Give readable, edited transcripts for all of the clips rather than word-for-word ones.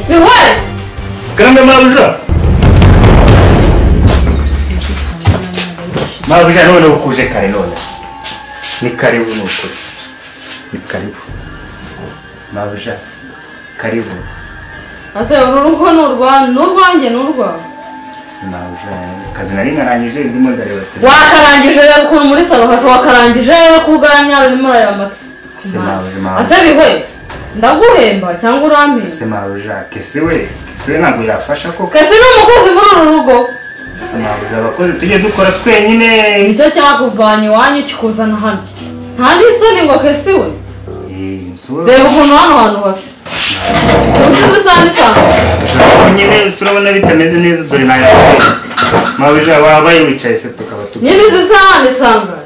Bihwe! Karame mabuja. Mabuja none ukuje kare none. Ni karibu nukuri. Ni karibu. Mabuja karibu. Ase uru rugo n'urwa n'urwanjye n'urwa. Sinabuja kazi nari narangije ndimo ndareba. Wakarangije rero ukuntu muri salo hasi wakarangije kugaramya urimo urareba amata. Sinabuja mabuja. Ase Bihwe! Ndaguhemba cyangwa urampe? Se mabuja kese we, kese ntabwo yafasha koko. Kese ni umukozi muri uru rugo. Se mabuja abakozi tujye dukora twenyine. Nicyo cyakuvanye iwanyu kikuzana hano. Nta n'isoni ngo kese we. Reba ukuntu hano hantu hasa. Usize isa n'isanga. Nyine urabona bitameze neza dore nayo. Mabuja wabaye wicaye se tukaba tuba. Nyine izi saha n'isanga.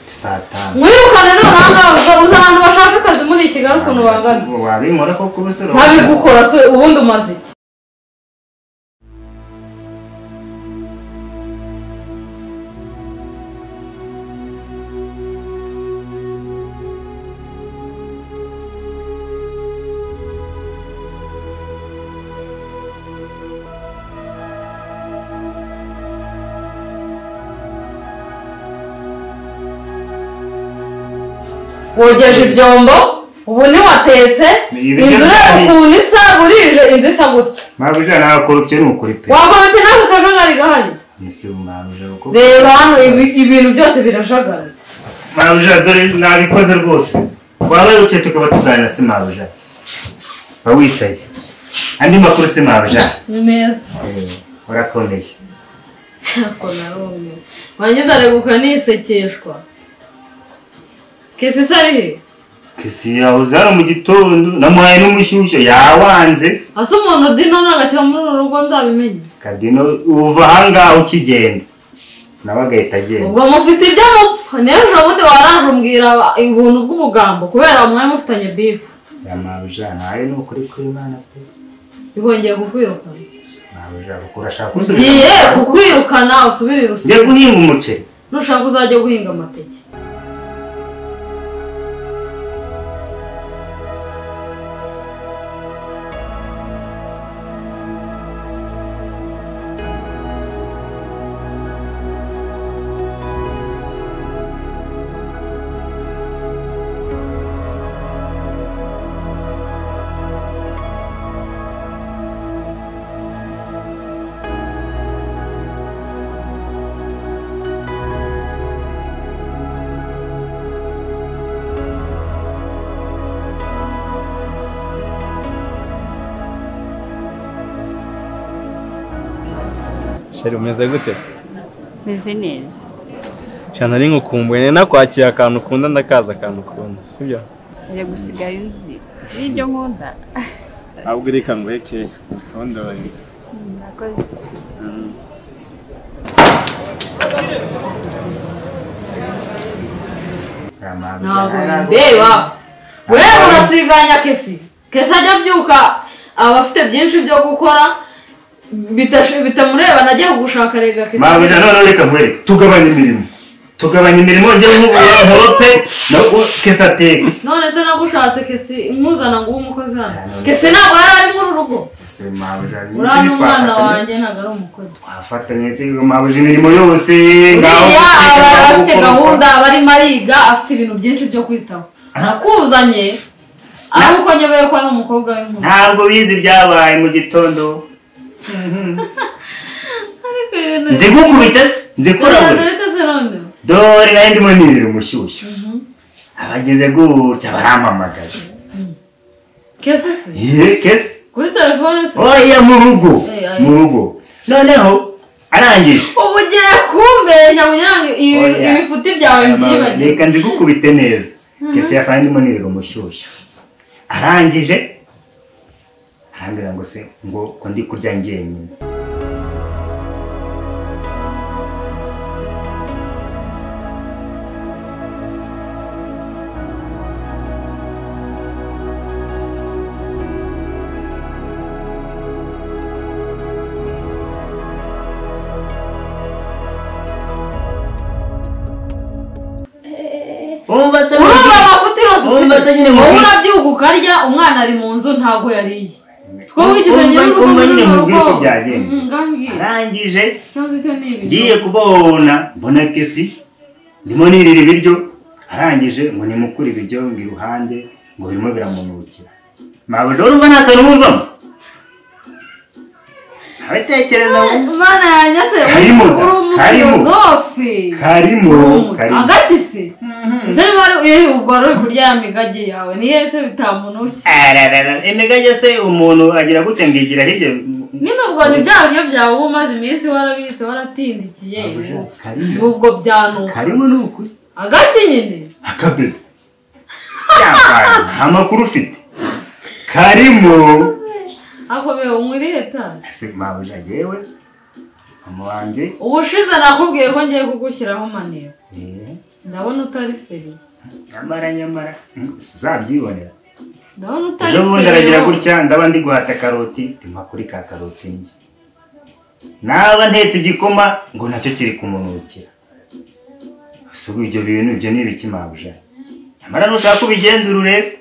Saa tanu. Mwirukane none uza abantu bashaka akazi muri Kigali ukuntu bangana. Wabinkora koko ubusore. Ntabigukora se ubundi umaze iki? Wogeje ibyombo ubu ntiwatetse inzu ukuntu isa burije inzu isa gutya. Mabuja nakorupye nukuri pe. Wakorupye nako kajagari gahari. Reba hano ibintu byose birajagara. Mabuja dore nabikoze rwose. Wabaye uke tukaba tuganira se mabuja. Ba wicaye. Andi makuru se mabuja. Ni meza. Urakomeye. Ako narumiwe. Wangiza reguka nisekeshwa. Kesi sari? Kesi yahoze hano mu gitondo namuhaye n'umushyushyo yawanze. Ase umuntu Dino nagakira muri uru rugo nzabimenye. Kadino uva ahangaha ukigenda nawe agahita agenda. Ubwo mufite ibyo mupfa n'ejo bundi waranje umbwira ubuntu bw'ubugambo kubera mwari mufitanye bifu. Ya mabuja nawe ni ukuri kw'Imana pe. Bihongeye kukwirukana. Mabuja urashaka kusubiza? Ngiye kukwirukana usubire irusizi. Ngiye guhinga umuceri. Nushaka uzajye guhinga amateke. Sheri umeze gute? Meze neza. Shana ari nkukumbuye nakwakira akantu ukunda ndakaza akantu ukunda, sibyo? Ere gusigaye uzi. Si ibyo nkunda. Ahubwo reka nguheke usondore. Murakoze. Ntabwo ndeba. Wewe urasiganya Kesi. Kesi ajya abyuka aba afite byinshi byo gukora. Bitamureba nagiye gushaka rega Kesi. Mabuja none reka nkwereke tugabanye imirimo. Tugabanye imirimo nge nkorope na Kesi ateka. None se nagushatse Kesi nkuzana ngo umukozi hano. Kesi ntabwo yari ari muri urugo. Ese mabuja ni umwana wanjye ntabwo ari umukozi. Wafatanye se mabuja imirimo yose ngaho afite gahunda bari mariga afite ibintu byinshi byo kwitaho. Nakuzanye ari uko nyobeye ko ari umukobwa w'inkumi. Ntabwo bizi byabaye mu gitondo. Nzigukubita se nzikurabura dore nayo ndimo nirira umushyushyu abageze gutya barampamagaye. Kesi se? Kesi kuri telefone se? Oya mu rugo mu rugo noneho arangije ubu ugiye kumbeshya kugira ngo ibifuti byawe mbyibagire. Reka nzigukubite neza. Kesi yasanze ndimo nirira umushyushyu arangije arambwira ngo se ngo ko ndi kurya njyenyine. se nyine wowe urabyuka ukarya umwana ari mu nzu ntabwo yariye two wigeze nyine mubwire uko byagenze arangije ngiye kubona mbona Kesi ndimo nirira ibiryo arangije ngo nimukure ibiryo ngo iruhande ngo birimo biramunukira mabuja urumva nta kantu wumvamo abitekereza mana yanjye se uri umufilozofe karimo agati se ese niba ubwo wari uri kurya ya migage yawe ni hehe se bitamunukira imigage se umuntu agira gute ngigira hirya nyine ubwo ni bya biryo byawe uba umaze iminsi warabitse waratindikiye ubwo byanuka karimo ni ukuri agati nyine akabebe nta makuru ufite karimo ako be umwiriye ta ese mabuja jewe mama wanjye ubushize nakubwiye ko ngiye kugushyiraho maneko ndabona utari seri nyamara uzabyibonera ndabona utari seri ejo bundi aragira gutya ndaba ndi guhata karoti ndima kuri ka karoti njye naba ntetse igikoma ngo nacyo kiri kumunukira ese ubu ibyo bintu ibyo ni ibiki mabuja nyamara nushaka ubigenzura urebe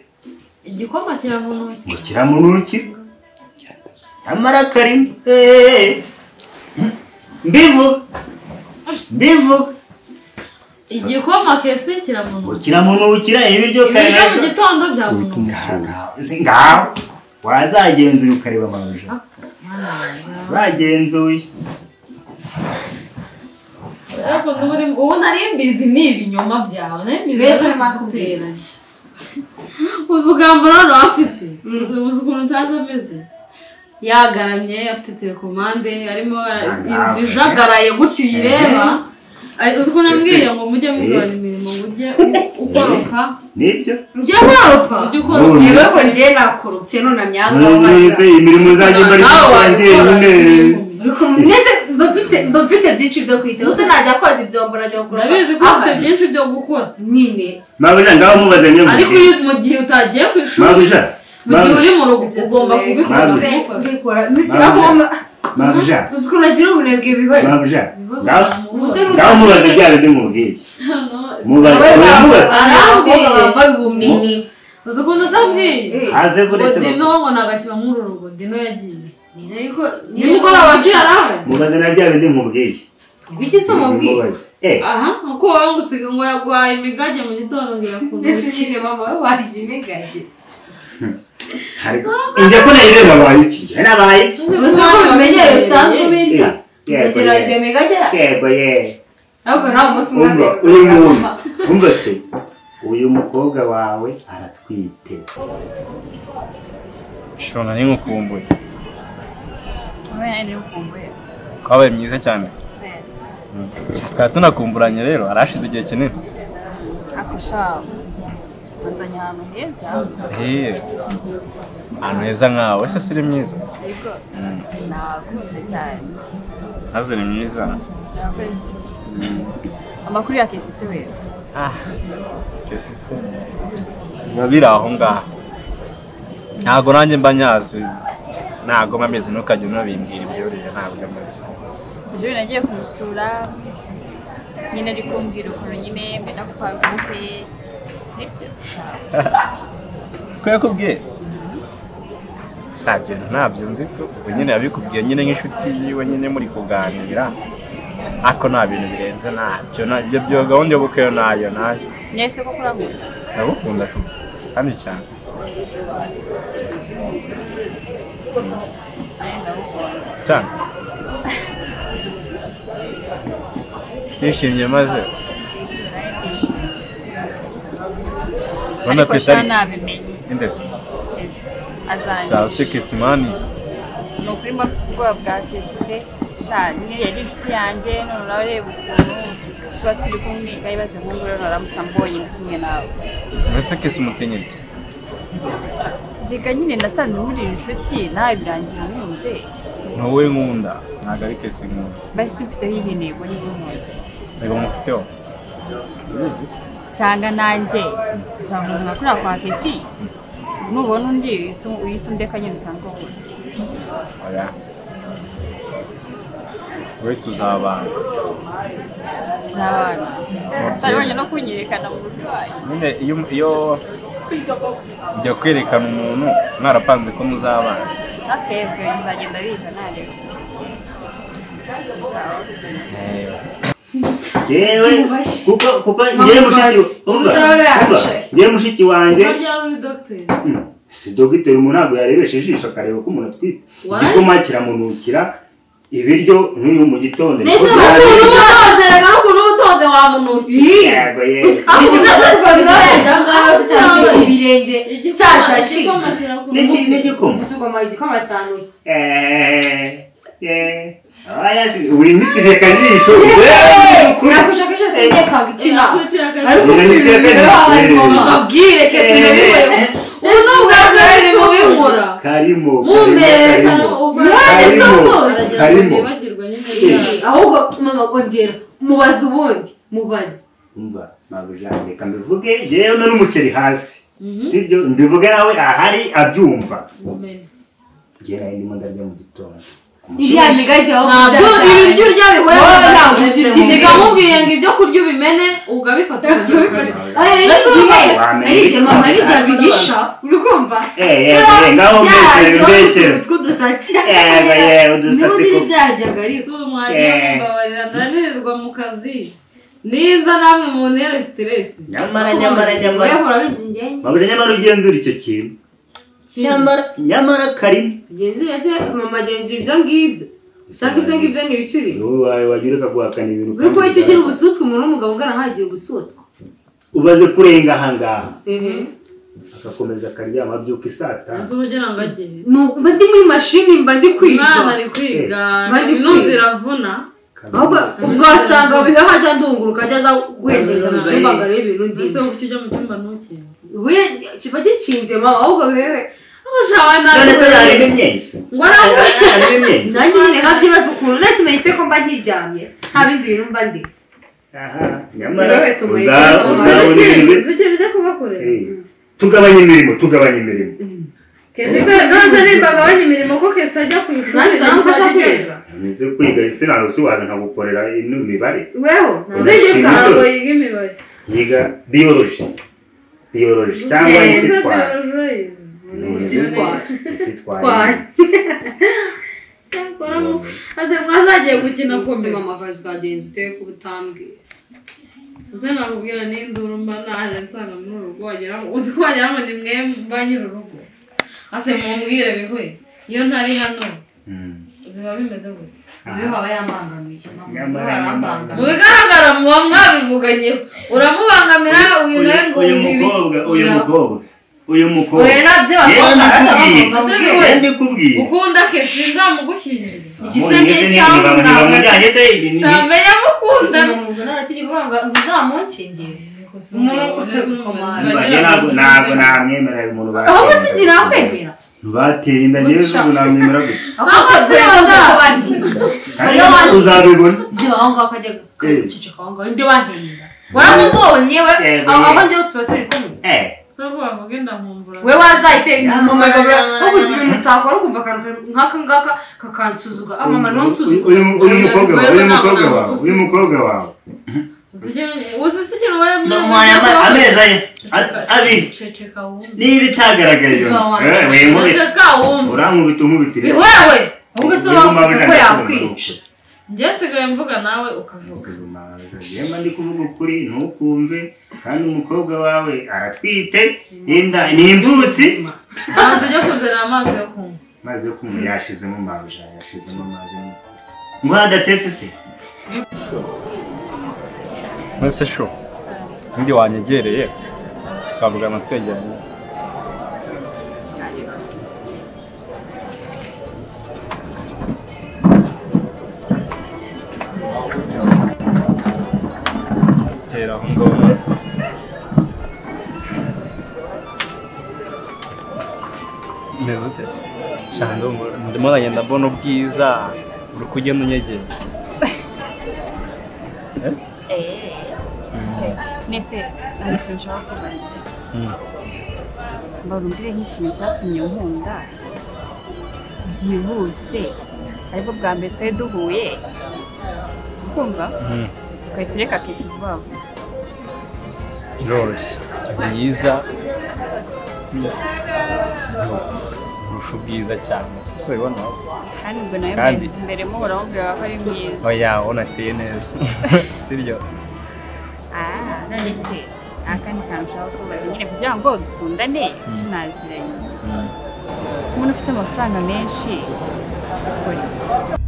igikoma kiramunukira ngo kiramunukira nyamara karimo mbivuga igikoma Kesi kiramunukira kiramunukira ibiryo ibiryo mu gitondo byamunukira ngaho wazagenzuye ukareba mabuja wazagenzuye ubu nari mbizi ni ibinyoma byawe nari mbizi ubugambo noneho afite uzi ukuntu nsanze ameze yagaramye afite telekomande arimo inzu ijagaraye gutyo uyireba uzi ukuntu ambwiye ngo mujye mugabanya imirimo ngo ujye ukoropa nibyo njye nkoropa niba ko njye nakoropye nunamye aha ngaha imirimo izajya imbara nyine ndetse mba mfite byinshi byo kwitaho se najya koza ibyombo najya gukora urabizi ko ufite byinshi byo gukora nyine mabuja ngaho mubaze niyo ariko iyo mu gihe utagiye ku ishuri mabuja mu gihe uri mu rugo ugomba kubikora mabuja uzi ukuntu agira ubunebwe bihoye mabuja ngaho mubaze bya bindi mubwiye mubaze arambwiye bambaye ubumenyi uzi ukuntu usambwiye have buretse dino ngo nagakiba muri uru rugo dino yagiye nimugoroba byarawe mubaze na bya bindi mubwiye biki se umubwiye aha uko wowe ngo usiga ngo yaguhaye imigage mu gitondo ngo irakuntu ndetse nyine mama we warije imigage njye ko nayire nabaye iki nabaye iki uzi ko bimenyere bisanzwe ubirya ukagira iryo migage yego ye ahubwo nawe umunsi umwe uyu muntu umva se uyu mukobwa wawe aratwite shona ni nkukumbuye twabaye mwiza cyane twari tunakumburanye rero arashize igihe kinini nzanye ahantu heza ahantu heza nkawe ese uri mwiza nakunze cyane nazo ni mwiza amakuru ya Kesi se wewe Kesi se biba biri aho ngaho ntabwo nanjye mba nyazi ntabwo mba meze ntukajya unabimbwira ibyo rero ntabwo mbazi ejo nagiye kumusura nyine ari kumbwira ukuntu nyine mbena gupanga ubukwe nibyo ko yakubwiye ntabyo ntabyo nzi tu ubu nyine yabikubwiye nyine nk'inshuti yiwe nyine muri kuganira ariko nta bintu birenze ntabyo nabyo byo gahunda y'ubukwe yo nayo nayo mwese koko urakunda ndagukunda kandi cyane cyane nishimye maze ariko sha nabimenye indese azanye sawa se Kesimani ni ukuri mba mfite ubwoba bwa Kesi pe sha nyine yari inshuti yanjye none nawe reba ukuntu tuba turi kumwe ngayibaze nk'ubu rero aramutse ambonye ndi kumwe nawe mbese Kesi umutinya iki reka nyine nasanze muri inshuti nawe birangira nkunze ni wowe nkunda ntabwo ari Kesi nkunda mbese mfiteho iyi ntego niba unkunda reba mufiteho simbizi se cyangwa nanjye uzankunda nka kuriya kwa Kesi nubona undi uhita undeka nyine usanzwe ukunda oya wowe tuzabana tuzabana utaribonye no kunyerekana mu rugo iwanyu nyine iyo Ujya kwerekana umuntu mwarapanze ko muzabana. Okay, ubwo nzagenda biza nareba. Jewe kuko ngiye mushiki umva ngiye mushiki wanjye si dogiteri umuntu ntabwo yarebesha ijisho akareba ko umuntu atwite igikoma kiramunukira ibiryo nk'uyu mu gitondo n'igikoma wihitire kajisho ahubwo mama ongera mubaze ubundi mubaze umva reka mbivuge yewe n'umuceri hasi sibyo mbivuge nawe ahari abyumva njye ndimo ndarya mu gitondo iriya migagi aho ibiryo urya bihuye ngamubwiye ngo ibyo kurya ubimene ugabifata mama arija bihisha uri kumva ngaho mbeshyera udusatsi byaryaga ariko mbabarira ndananirwa mu kazi ninza namwe mu ntera stress nyamara nyamara ugenzura icyo kintu nyamara karimo genzura se mama genzura ibyo ngibyo usanga ibyo ngibyo ni ibicuri wowe wagira ukaguhakana ibintu uri kuba icyo ugira ubusutwa umuntu w'umugabo ugana ntagira ubusutwa ubaze kurenga ahangaha agakomeza akaryama abyuka isaa tanu uzi ugira ngo agiye mba ndi muri mashini mba ndi kwiga umwana ari kwiga kaminuza iravuna ahubwo ubwo wasanga bihaha ajya ndunguruka ajya aza guhengereza mu cyumba ngo arebe ibintu ndimo ese kuki ujya mu cyumba ntukinge kiba gikinze mama ahubwo bihehe none se yareba imyenge nanjye nyine nkabyibaza ukuntu nasimenye ite ko mba nkiryamye nta bindi bintu mba ndi nyamara uzabona ibintu tugabanye imirimo none nimba agabanya imirimo ko kese ajya ku ishuri nawe uzamufasha kwiga nise kwiga ese ntabwo usobanura nkagukorera ino mibare weho ntabwo yiga imibare yiga biyoroji cyangwa isitwara mwazagiye gukina komera mama akazi kagenze uteye ko ubutambwiye uze nakubwira n'induru mba naje nsanga muri uru rugo wagira ngo uzi ko wagira ngo ni mwe ba nyir'urugo ase mumbwire bihuye iyo ntari hano biba bimeze gute biba aba yambangamiye mu bigaragara muba mwabivuganyeho uramubangamira uyu nawe ngo uyu mukobwa ndikubwiye ukunda kesi nzamugushyingira igisenge cyangwa ntamenya mukunda uzamunshingira ntabwo namwemera umuntu ahubwo si njye nakwemera bateye inda ngewe ubu namwemera gute uzabibona uzabibona ziba aho ngaho akajya guceceka aho ngaho indi wanteye inda waramubonye we aho njyewe tuba turi kumwe we wazayitera mama uguze ibintu utakora ukumva akantu nk'aka ngaka kakansuzuga mama ntunsuzuga uyu mukobwa wawe uzi wowe amezi abiri niba itagaragaye urankubita unkubitire wewe ahubwo se ko yakwica njye nsigaye mvuga nawe ukavuga yemba ndi kuvuga ukuri ntukumve kandi umukobwa wawe aratwite inda ni imvutsi ntabwo ujya kuzana amazi yo kunywa amazi yo kunywa yashizemo mabuja yashizemo amazi ngo adatetse se mwese shu ndi wanyegereye tukavugana twegeranye tera aho ngaho meze ute se shando ndimo ndagenda mbona ubwiza uri kugenda unyegera nese hari ikintu nshaka kubaza mbarumbire nk'ikintu cyatumye nkunda byihuse ariko bwa mbere twari duhuye kumva ugahita ureka kesi vuba vuba biroroshye mwiza Sibyo? Urusha ubwiza cyane. So ubibona? Kandi ubwo nawe mbere muhora mubwira ko ari mwiza. Oya, ubona ateye neza. Sibyo? None se akandi kantu ushaka kubaza nyine kugira ngo dukundane tunaziranye. Umuntu ufite amafaranga menshi akora iki?